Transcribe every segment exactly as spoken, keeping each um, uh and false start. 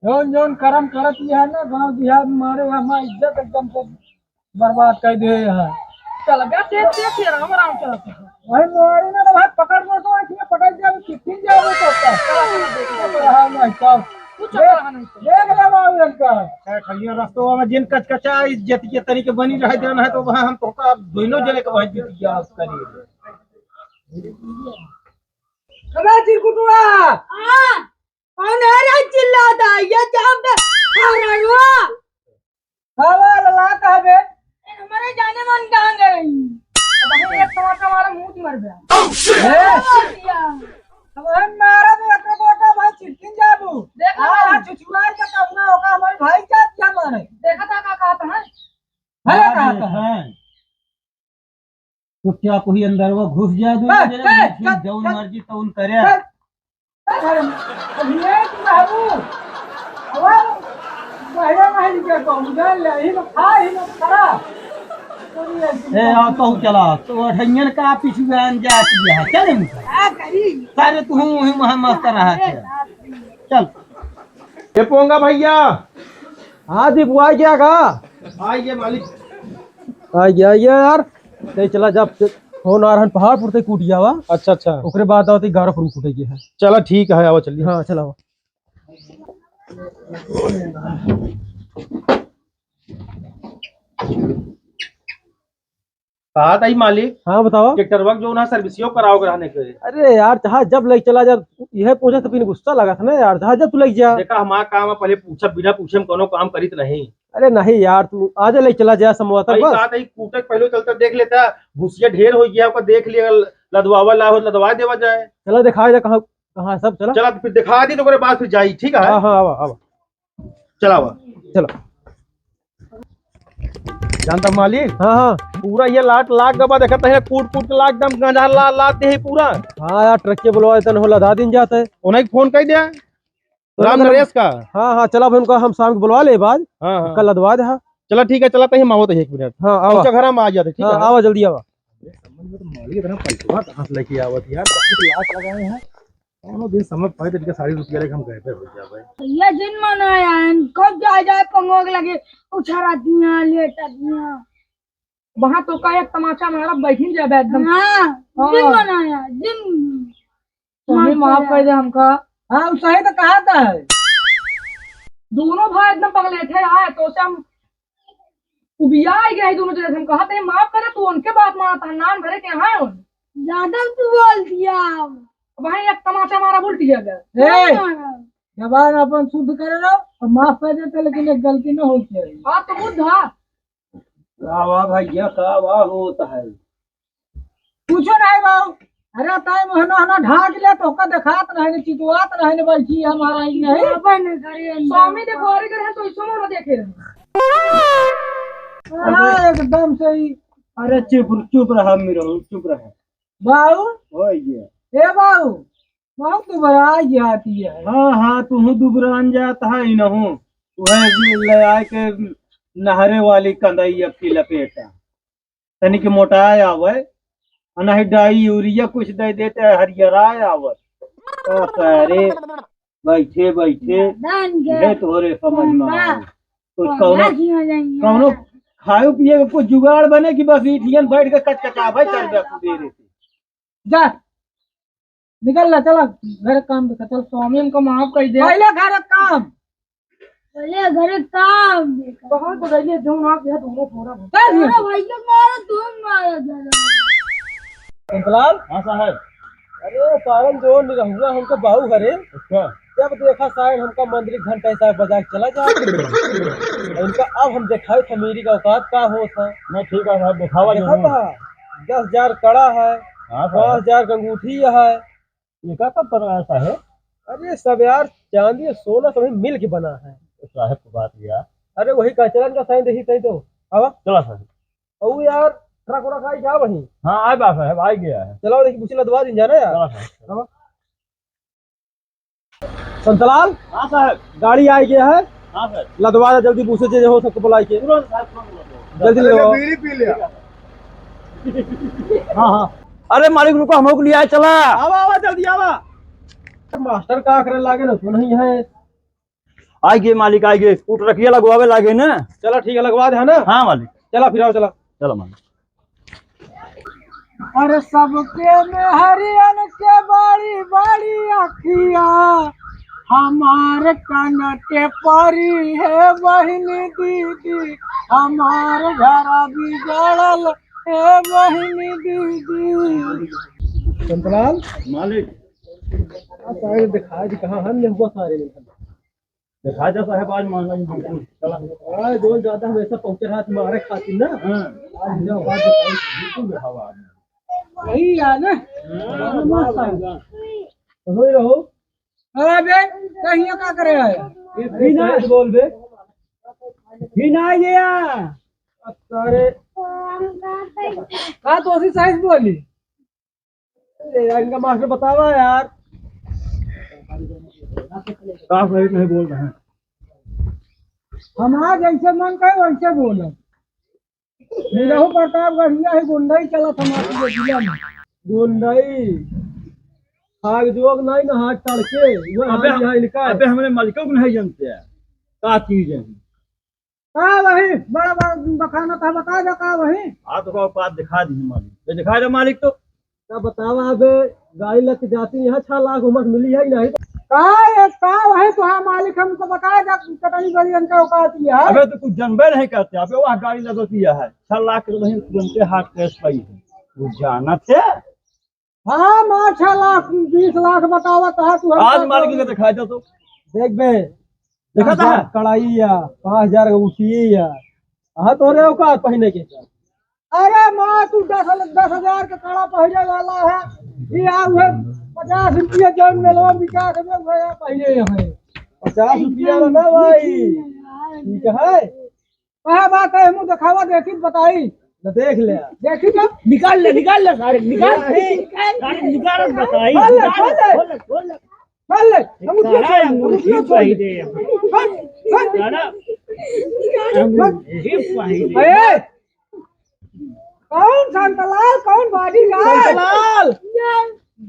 जौन जौन करम करत ही है ना, गाँव देहात में मारे, हमार इज्जत एकदम से बर्बाद कर दे है। चल, बे, तेज, तेज, तेज, राम, राम, चल। वही मारे ना तो भाई पकड़ में तो आँख में पकड़ जावे, कितनी जावे तो का। चल, चल, देख, चल। रहा नहीं तो। तू चल देख, रहा नहीं तो। देख ले बाबू इनका। ए, खलिया रस्तवा में जिन कचकचा इज्जत के तरीके बनी रह जाना है तो वहाँ हम तो का दोनों जने के वहाँ जीत गया करी। अबे चिरकुटवा। हाँ। कौन है रे चिल्लाता? ये जाम पे आ रहा हुआ। हाँ, वो लला कहाँ बे? ए, हमारे जाने मन कहाँ गए? अब हमें एक तमाचा मारा, मुंह मर गया। Oh, shit! हैं? मार दिया। अब हम मारा तो एक गोटा भाई चिटकिन जाबू। देखा हाँ, था। हाँ, छुछुआर के कब ना होगा, हमारे भाई जात क्या मारे? देखा था का कहता है? भले अरे, कहता है। हैं। चुपचाप वही अंदर वो घुस जाए, दो ए, जने ए, घुस, चल, जौन चल, मर्जी तौन करे। चल, चल, अरे, अब ये की बाबू, अब पहले नहीं के कहूँ, जान ले, ही लोग खा, ही लोग खा। ए, आओ तो चला, तो अठैयन का पीछू बहन जाती है, चले मुझे। का करी? सारे तू हूँ, वही वहाँ मस्त रहा अरे, है। बाप रे। चल। ये पोंगा भैया। हाँ दीपू, आ गया का? आ गया मालिक। आ गया, आ गया यार। ते चला जा, फोन आ रहन पहाड़पुर ते कूट जावा। अच्छा, अच्छा। ओकरे बाद आवत ग्यारह पर कूटे के है। चला ठीक है, आवा चलिए। हाँ, चला आवा। कहा था ही मालिक? हाँ, बताओ। ट्रैक्टरवा के जो ना सर्विसियो कराओ के रहने के। अरे यार, जहाँ जब लेके चला जा, यह पूछे तो फिर गुस्सा लगा था ना यार, जहाँ जब तू लेके जा। देखा, हमारा काम है, पहले पूछा, बिना पूछे हम कोनो काम करित नहीं। अरे नहीं यार, तू आज लेके चला जा, समोसा भाई, बस। कहा था ही कूटे के पहले चलता देख लेता, भूसिया ढेर हो गया, ओका देख लिया, लदवावा ला हो, लदवा देवा जाए। चला दिखा दे कहाँ, कहाँ सब, चला। चला, तो फिर दिखा दी, तो ओकरे बाद फिर जाई, ठीक है? हाँ, हाँ, आवा, आवा। चलावा। चला। जानता मालिक? हाँ, हाँ। पूरा ये लाट लाग गबा, देखत है, कूट कूट के लाग दम गंजा ला, ला दे ही पूरा। हाँ यार, ट्रक के बुलवा देते, होला दा दिन जाता है। उन्हें फोन कर दिया। तो राम मतलब नरेश का। हाँ, हाँ, चला भाई, उनका हम शाम को बुलवा ले बाद। हाँ, हाँ। कल लदवा दे, हाँ। चला ठीक है, चला तही मावत है एक मिनट। हाँ, आवा। पहुँचा घर में आ जाते, ठीक हाँ, है? आवा, जल्दी आवा। अरे, समझ में तो मालिक इतना पैसा कहाँ से लेके आवत यार, बहुत लाख लगाए हैं। कौनो दिन समय पाए तो इनके सारी रुपया लेके हम घर पे हो जावे। भैया जिन मनाया है, कब जाए जाए पंगो के लगे उछारा दिया, लेटा दिया। वहाँ तो का एक तमाचा मारा, बैठिन जाबे एकदम। हाँ, हाँ। जिन मनाया, जिन। स्वामी माफ कर दे हमका। हाँ, उ सही तो कहा था है। दोनों भाई एकदम पगले थे, आए तो से हम उबिया ही गए दोनों जने से। हम कहा थे माफ करे, तू उनके बात माना था, नाम भरे के यहाँ है उन। ज्यादा तू बोल दिया। अब भाई एक तमाचा मारा, उल्टी जाबे। ए, मारा। जबान अपन शुद्ध करे रहो और माफ कर देते, लेकिन एक गलती न होती है। आप तो बुद्ध हा। का वाह भैया, का वाह होता है? पूछो नहीं बाबू, अरे ताई मोहना हना ढाक ले तो का देखात नहीं, चितवात नहीं, बैठी हमारा ही नहीं। अपन घरे अंदर स्वामी देखो, अरे घर है तो इसो में देखे रहे। हाँ, एकदम सही। अरे चुप, चुप रहा, मिरो, चुप रहा। बाबू। हो गया। ए बाबू, बहुत दुबरा जाती है। हाँ, हाँ, तू दुबरान जात है, इनहू। वह ले आए के नहरे वाली कंदई अक्की लपेटा। तनिक मोटाए आवे, आ नहीं डाई यूरिया कुछ दे देते, हरियराए आवे। का करे, बैठे, बैठे, दान के ये तोहरे समझ में आवे। कुछ कौनो, कौनो खाए पिए के कुछ जुगाड़ बने कि बस ईठियन बैठ के कचकचावे, चल बे तू देरे से। जा, निकल ला, चला, घर काम देखा, चल। स्वामी हमको माफ कर दे। पहले घर काम। पहले घर काम देखा। बहुत बदलिए, जो ना किया, दोनों थोड़ा बहुत। कर दिया। अरे भैया, मारो, तुम मारो, चलो। कंतलाल? हाँ साहब। अरे, सारन जो निरहुआ हमको बाहू हरे। अच्छा। जब देखा सारन हमका मंदिर घंटा हिसाब बजा के चला जा। इनका अब हम दिखाए थे मेरी का औकात का हो था। नहीं, ठीक है साहब, दिखावा देखा जरूर। था, दस हजार कड़ा है, हाँ साहब। पाँच हजार का अंगूठी है। ये का सब बनाया साहब? अरे सब यार, चांदी और सोना सभी मिल के बना है। साहब को बात किया। अरे वही कचरन का साइन देखी तई तो। आवा। चला साहब। और यार, ट्रक व्रक आई क्या वहीं? हाँ, आ बा साहब, आ गया है। चलाओ देखी, बुची लदवा दिन जाना यार। चला साहब। आवा। संतलाल? हाँ साहब। गाड़ी आ गया है। हाँ सर। लदवा दे जल्दी, बूसे जे हो सबको बुलाई के। तुरंत साहब, तुरंत लदवा। जल्दी पहले लदवा। बीड़ी पी लिया। हाँ, हाँ। अरे मालिक रुको, हम लोग ले आए, चला। आवा, आवा, जल्दी आवा। मास्टर का करे लागे ना, तो नहीं है। आइ गए मालिक, आइ गए। टूट रखिया लगवावे लागे ना। चला ठीक है, लगवा दे, है ना? हाँ मालिक। चला फिर आओ, चला। चला मालिक। अरे सबके मेहरियन के बड़ी बड़ी अखिया, हमार कान के परी है बहिनी दीदी, हमार घर बिगड़ल है बहिनी दीदी। संतलाल। मालिक। आ सारे दिखाई दे, कहाँ हन नेहुआ सारे में। देखा जा साहब, आज मांगा ही बिल्कुल। चला। आज डोल ज्यादा हमेशा पहुंचे रहा तुम्हारे खातिर ना। हाँ। आज जाओ, आज दिखाई। बिल्कुल दिखावा आज। वही है ना? हाँ, मस्त है। तो वही रहो। अरे बे, कहिए का करे है? ये भी ना बोल बे। भी ना ये। अब सारे। का तो उसी साइज बोली? ए यार, इनका मास्टर बतावा यार। साफ सही नहीं बोल रहे हैं। हमार जैसे मन करे वैसे बोले। निरहू प्रतापगढ़िया ही गुंडई चलत हमार पूरे जिला में। गुंडई। आग जोग नहीं ना हाथ तड़के। वो अबे हाल हम, यहाँ इनका है। अबे हमरे मालिकों को नहीं जानते हैं। का चीज है? का वही बड़ा बड़ा बखाना था, बता दे का वही? हाँ, तो का औकात दिखा दी मालिक। ये दिखा दे मालिक तो। का बतावा, अबे गाड़ी लग के जाती यहाँ छह लाख उमस मिली है कि नहीं? का ये का वही तो हाँ मालिक, हमको बता दे, कतनी बड़ी इनका औकात ये है। अबे तो कुछ जनबे नहीं करते, अबे वह गाड़ी लगती है, छह लाख के तो वहीं तुरंते हाथ कैश पाई है, वो जानत है। हाँ, माँ, छह लाख, बीस लाख बतावत है तू हमको आज मालिक तो। के दिखा दो तो। देख बे, देखा दस हजार था? कढ़ाई या, पाँच हजार का उठी या। हाँ, तोरे औकात पहिने के। अरे माँ, तू दस, दस हजार का कड़ा पहिने वाला है। ये यार, वह पचास रुपया जौन मेलवा में बिका देबे, वह यार पहिने है। पचास रुपया ना भाई, ठीक है। कहा बात है, हमू देखावा, देखी त बताई। न देख ले। देखी तो। निकाल ले, निकाल ले सारे, निकाल। नहीं। सारे निकाल और बताई। खोल ले, निकाल, खोल ले। खोल ले, खोल ले। हम उठिए सारा छोड़, हम उठिए अंगूठी छोड़। पहिरे। खोल, खोल। सारा अंगूठी पहिरे। ए, कौन संतलाल, कौन बॉडीगार्ड? संतलाल।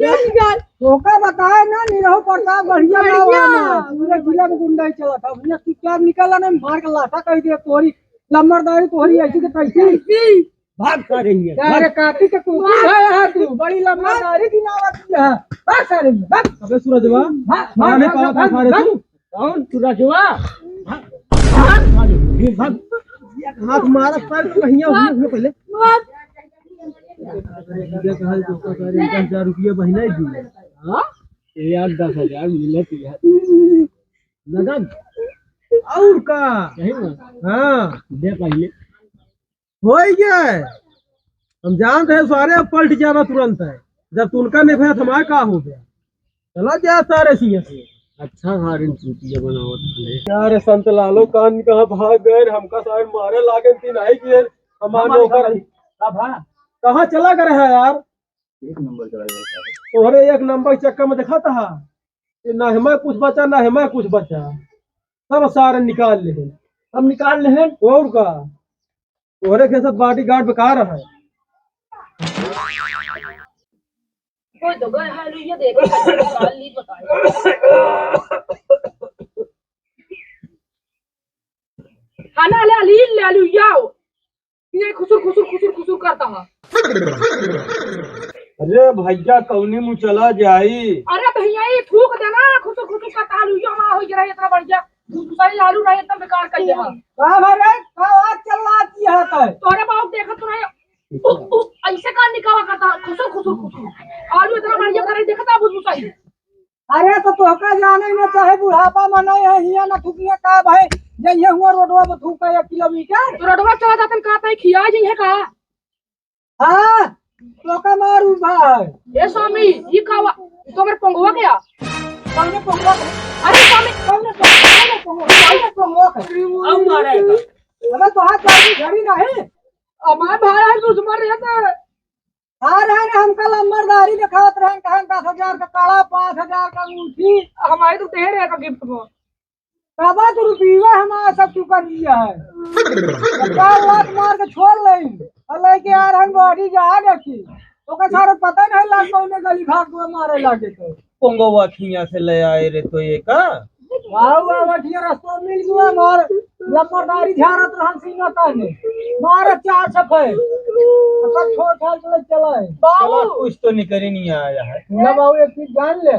बॉडीगार्ड। तोका बताए ना, निरहू प्रताप बढ़िया ना बढ़िया। वाला। पूरे जिला में गुंडा ही चला था। भैया, तू क्या निकला ना, मार के लाठा कह दे तोरी। लम्बरदारी तोहरी ऐसी के तैसी। भाग खा रही है, क्या भाग। रे काटी के कुकुर है यहाँ तू? बड़ी लम्बरदारी की नावत है। भाग खा रही है, भाग। अबे सूरजवा, भाग, मारने भाग, पावा था भाग, सारे भाग। तू? कौन सूरजवा? भाग, भाग, भाग। एक हाथ मारा, पैर तो कहीं और हुआ पहले। भाग। ये कहा जो का सारे दस हजार रुपया महीना ही दिए। हाँ? ये यार दस हजार मिलत यार। नगद। और का? सही में? हाँ। दे पहले। हो ही गया है। हम जानत है सारे अब पलट जाना तुरंत है। जब तुनका नहीं भया, हमारा का हो गया? चला जा सारे सिंह से। अच्छा सारे चूतिया बनावत हले। यार संत लालो कान कहाँ भाग गए? हमका सारे मारे लागे तीन आई गए। हमारे हमारे नौकर। का भा? कहाँ चला गए है यार? एक नंबर चला गया सारे। तोहरे एक नंबर के चक्कर में देखा था। ये ना हमें कुछ बचा, ना हमें कुछ बचा। सब सारे निकाल ले। सब निकाल ले हैं। और का? तोहरे के साथ बॉडीगार्ड बेकार है। कोई तो गए हैं, लो ये देखो, कैसे निकाल ली, बताओ। खाना ले ली, ले लो, ये आओ। ये खुसुर, खुसुर, खुसुर, खुसुर करता है। अरे भैया, कौने मुँह चला जाई? अरे भैया, ये थूक देना, खुसुर, खुसुर करता है, लुइया हमारा हो गया है इतना बढ़िया। दूसरा ये आलू नहीं, एकदम बेकार कर दिया। का भरे? का बात चल रहा है यहाँ पे? तोरे बाप देखत तो नहीं। उ, उ, ऐसे का निकाला करता है? खुसुर, खुसुर, खुसुर। आलू इतना बढ़िया करे, देखता है, बुझ बुझाई। अरे तो तोहका जाने में चाहे बुढ़ापा में नहीं है, हियाँ न थूकिए का भाई, जइहे हुआ रोडवा पर थूका एक किलोमीटर। तो रोडवा चला जातन का तय खिया जइहे का? हाँ, तोहका मार उभा है। ए स्वामी, ई का वा-, ई तो मेरे पंगवा गया। कौने पंगवा? अरे स्वामी। कौने पंगवा? कौने पंगवा? कौने पंगवा? अब मारेगा। अबे तो हाथ गाड़ी घड़ी नहीं। हमारे भाई है दुश्मन रहता है। आ रहे हैं, हमका लम्बरदारी देखावत रहे, कहें दस हजार का कड़ा, पाँच हजार का अंगूठी। हमारे तो दे रहे का गिफ्ट में। कबा तो रुपया हमारा सब चुका लिया है। चार लाख मार के छोड़ ले। और लेके आ रहे हैं बॉडी जहाज रखी। ओकर सारे पता नहीं लाग कौने गली भाग में मारे लागे तो। पोंगवा खिया से ले आए रे तो ये का? बाबू, आवत हिया रस्ता मिल गया, मार लम्बरदारी झारत रहन सीना ताने। मार चार छफे। अपन छोड़ छाल चले चला है। बाबू। चला, कुछ तो निकरी नहीं आया है। ना बाबू, एक चीज जान ले,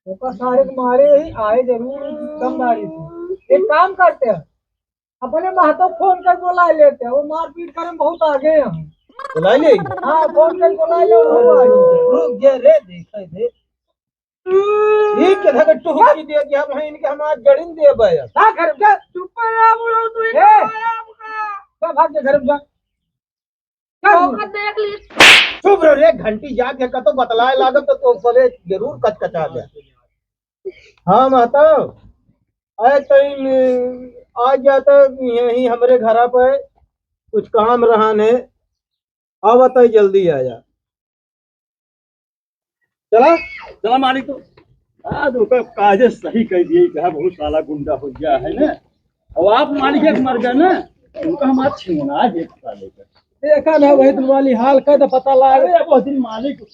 ओकर सारे के मारे ही आए जरूर कम बारी से। एक काम करते हैं, अपने महतो फोन कर बोला लेते हैं, वो मारपीट करे में बहुत आगे हैं। बुला ले। हाँ, फोन कर बोला ले, वो मारी। रुक जा रे, देखे दे। ये के धके टुहकी दे दिया भाई, इनके हम आज जड़िन देबे। जा घर में जा। चुप रहा बुढ़ऊ, तू ही ए! का है आपका? जा भाग जा घर में जा। जा। मौका देख ली। चुप रहो रे, घंटी जाके कतो बतलाए लागत तो, तो सबे जरूर कचकचा दे। हाँ महतो, आए तइन आ जाता यही हमरे घरा पे, कुछ काम रहन है, आवत है, जल्दी आया। चला। चला मालिक तो। आज ओकर काजे सही कह दिए, कहा बहुत साला गुंडा हो गया है ना। अब आप मालिक एक मर गए ना, उनका हम आज छिंगना है एक साले का। देखा ना वही दिन वाली हाल का तो पता लाग। अरे बहुत दिन मालिक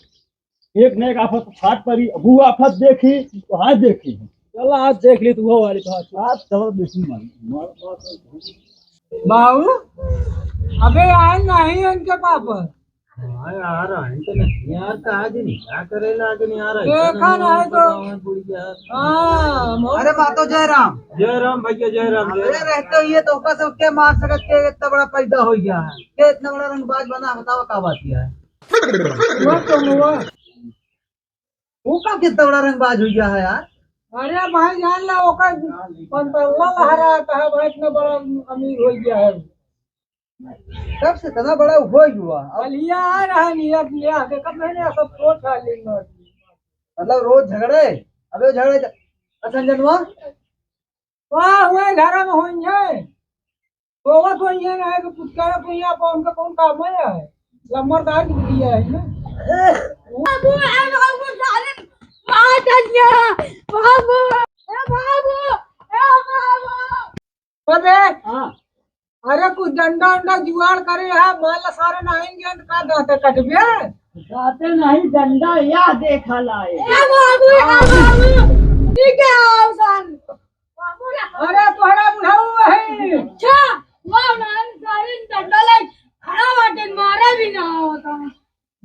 एक न एक आफत फाट पड़ी, अब वो आफत देखी तो आज देखी। चला आज देख ली तू वो वाली बात। आज चलो देखी मालिक। बाबू, अबे आए नहीं इनके पापा। हाँ यार, आए तो नहीं यार, कहा दिन क्या करे लागे नहीं यार, ऐसा देखा नहीं नहीं तो। बताओ, बुढ़िया। हाँ, मौत अरे मातो जय राम। जय राम भैया, जय राम, जय अरे राम। रहते हुए तो ओका से के मार सकत के इतना बड़ा पैदा हो गया है, के इतना बड़ा रंगबाज बना, बताओ का बात किया है? वो तो हुआ। वो का कितना बड़ा रंगबाज हो गया है यार? अरे भाई जान ला, ओकर पंतरवा लहराता है भाई, इतना बड़ा अमीर हो गया है। कब से इतना बड़ा हो हुआ? अब बलिया आ रहा नहीं, अब लिया देखत नहीं ना, सब सोच है लेकिन। मतलब रोज झगड़े, अबे झगड़े। अच्छा संजनवा, वाह, वह घर में होइहैं। सोवत होइहैं, नहीं तो कुछ करे कोई यहाँ पर उनका कौन काम है? लम्बरदार की बिटिया है ना? बाबू, ए बाबू, सारे मार डालिया। बाबू, ए बाबू, ए बाबू। अबे, हाँ। अरे कुछ डंडा उंडा जुगाड़ करे है, मान ला सारे नहीं गए तो का दांते कटबे? दांते नहीं, डंडा या देखा लाए। ए बाबू, ए बाबू, ठीक है, आओ सन। अरे तोहरा बुढ़ऊ है। अच्छा, वो नान सारे डंडा लाई खड़ा बाटे, मारा भी ना होता।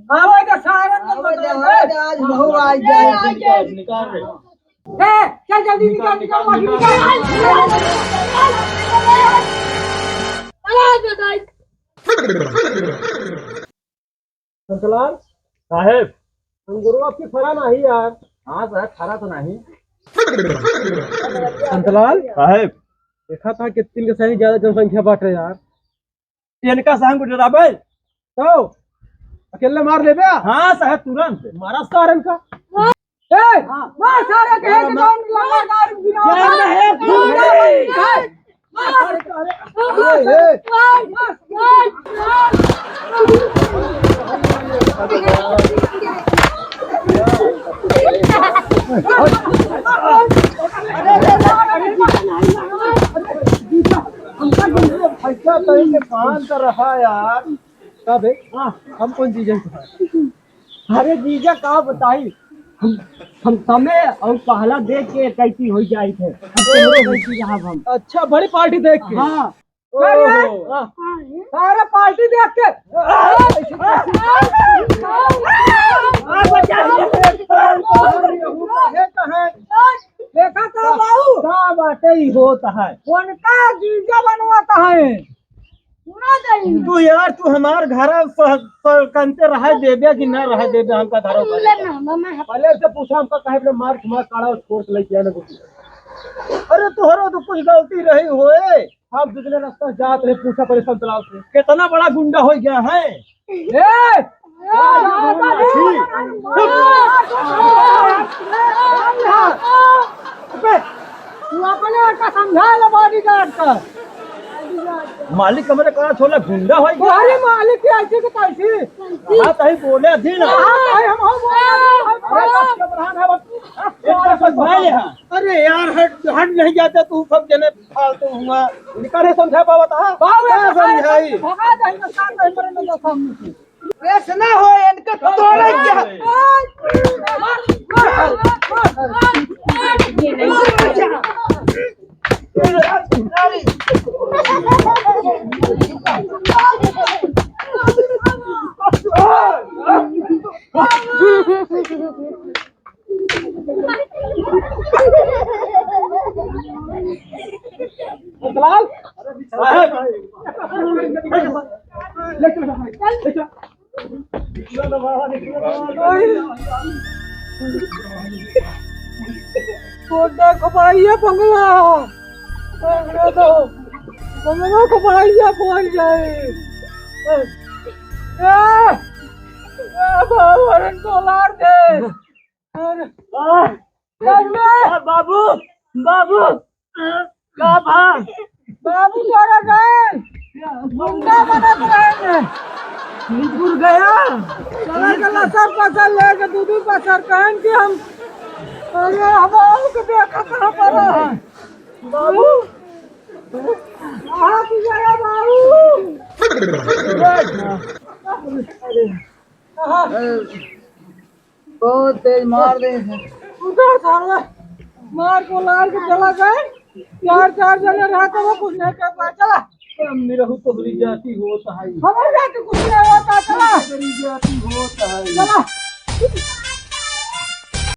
आवे तो सारे को आवे तो, बता दे। आवे तो, आज महू आ जाए। निकाल, निकाल रे। ए, चल जल्दी निकाल, निकाल, निकाल, निकाल। चला, चला। संतलाल साहेब। अंगुरवा की फरा नाही यार। हाँ साहेब, फरा तो नाही। संतलाल साहेब। देखा था कितनी के सही ज्यादा जनसंख्या बाटे यार। इनका संग डराबे। तो अकेले मार लेबे? हाँ साहेब, तुरंत। मारा सारन का। ए, हाँ। मार सारे के, मार, मार। कौन लगा दारू गिरा? जान है, तू है। मार। अरे, अरे, अरे, ऐसा कहीं से कान कर रहा यार। का बे? हाँ। हम कौन जीजा हैं तुम्हारे? अरे जीजा का बताई, हम, हम समय और पहला देख के कैसी हो जाई थे। अब तो हो गई थी साहब हम। अच्छा, बड़ी पार्टी देख के। हाँ। अरे, ओहो। हाँ। सारा पार्टी देख के। देखा तो बाबू। का बाटे ही होता है। उनका जीजा बनवाता है। सुना जाई। तू यार, तू हमार घर प-, प-, कंते रहे देबे कि ना रहे देबे, हमका धरो। ले ना, ना, ना। पहले से पूछा, हमका काहे के मार, मार काढ़ा और छोड़ के लेके आने को। अरे, तोहरो तो कुछ गलती रही होए। हम दूसरे रास्ता से जात रहे, पूछा पहले संतलाल से। कितना बड़ा गुंडा हो गया है। ए! अबे, तू अपने का समझा ले बॉडीगार्ड का। मालिक हमरे का छोला गुंडा होई गया? अरे मालिक के ऐसे के कैसे? हाँ, तही बोले दी ना। हाँ, तही हम, हम बोले दी। अरे, बस के बरहान है, बस। एक बार समझा ले, हाँ। अरे यार, हट, हट नहीं जाते तू, सब जने फालतू हुआ। इनका नहीं समझा पावत, हाँ? बाबू, क्या समझाई? भगा दे, इनका साथ नहीं मरेंगे, सामने से। ऐसे ना हो, इनका तोड़ा क्या? छोटा कपड़िया पकड़ा, पकड़ा तो, पकड़ा कपड़िया खोल जाए। ए, ए, बाबू, अरे तोलार दे। अरे, आ, बाबू, बाबू, का भा? बाबू तोरा गए, गुंडा बनत रहे। मिरपुर गया। चला, चला, सब पसर लेके, दू दू पसर कहन के हम, अरे, हम आऊ के देखा कहाँ पर है? बाबू, कहाँ की जगह बाबू? अरे, कहाँ? बहुत तेज मार दे। उठा साला, मार को लार के चला गए। चार, चार जने रहते हो, कुछ नहीं कर पाए। चला। हम निरहु तोहरी जाति होत है। हमारी जाति कुछ नहीं होता, चला। तोहरी जाति होत है। चला।